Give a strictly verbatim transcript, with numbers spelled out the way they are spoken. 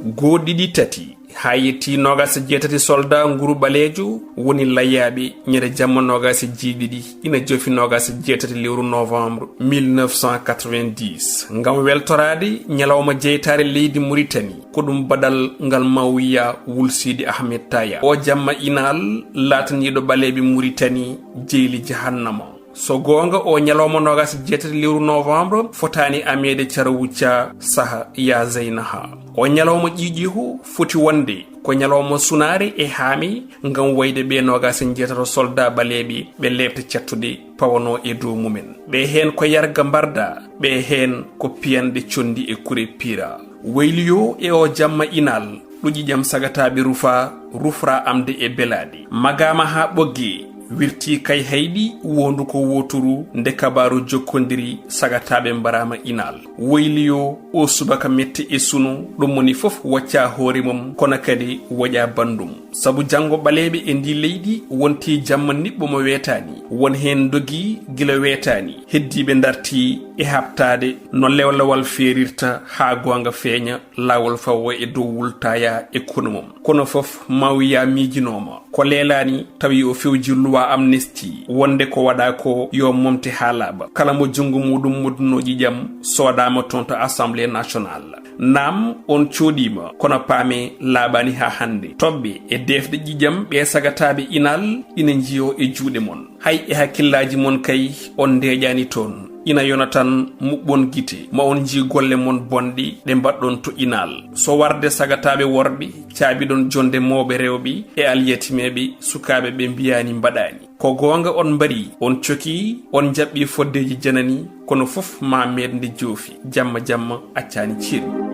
Goo ɗiɗi tati haa yetti noogas e jeetati solda nguru ɓaleejo woni layyaaɓe ñande jamma noogas e jeeɗiɗi ina jofi noogas e jeetati lewru novembre mille neuf cent quatre-vingt-dix ngam weltoraade ñalawma jeytaare leydi Muritani. Ko ɗum baɗal ngal Mawiya Wul Sidi Ahmed Taya. O jamma inaal laataniiɗo ɓaleeɓe Muritani jeyli jahannama. So goonga, o ñalawma noogas e jeetati lewru novembre fotaani ameede cara wucca saha ya zeynaha. O ñalawma ƴiiƴiihu foti wonde ko ñalawma sunaare e haami ngam wayde ɓe noogas e jeetato solda ɓaleeɓe ɓe leepte cattuɗe pawanoo e dow mumen. Ɓe heen ko yarga mbarda, ɓe heen ko piyanɗe conndi e kure piira. Weyliyo e o jamma inaal ɗo ƴiiƴam sagataaɓe rufa, rufra amde e belaade. Magaama haa ɓogge, wirti kay hayɗi wondu ko wooturu nde kabaaru jokkondiri sagataaɓe mbaraama inaal. Weyliyo o subaka mette e sunu, ɗum woni fof wacca hoore mum, kono kadi waɗa banndum. Sabu janngo ɓaleeɓe e ndi leydi wonti jamma niɓɓo mo weetaani. Won heen ndogi gila weetaani, heddiiɓe ndarti e haɓtaade no lewlewal feerirta haa goonga feeña, laawol fawa e dow wultaya e konu mum. Kono fof Mawiya miijinooma ko leelaani tawi o fewji luwa amnesty wonde ko waɗa ko yo momte haa laaɓa. Kala mo junngo muɗum modduno ƴiiƴam soodaama toon to Assemblée nationale. Naam, on cooɗiima, kono paame laaɓaani haa hannde. Toɓɓe e deefɗe ƴiiƴam ɓe sagataaɓe inaal ina njiyo e juuɗe mon. Hay e hakkillaaji mon kay on ndeeƴaani toon. Ina yona tan muɓɓon gite, ma on njii golle mon bonɗe ɗe mbaɗɗon to inaal. So warde sagataaɓe worɓe, caabiɗon jonde mawɓe rewɓe e alyatimeeɓe, sukaaɓe ɓe mbiyaani mbaɗaani. Ko goonga on mbari, on coki, on njaɓɓi foddeeji janani, kono fof ma meeɗ nde joofi, jamma jamma accaani ceerni.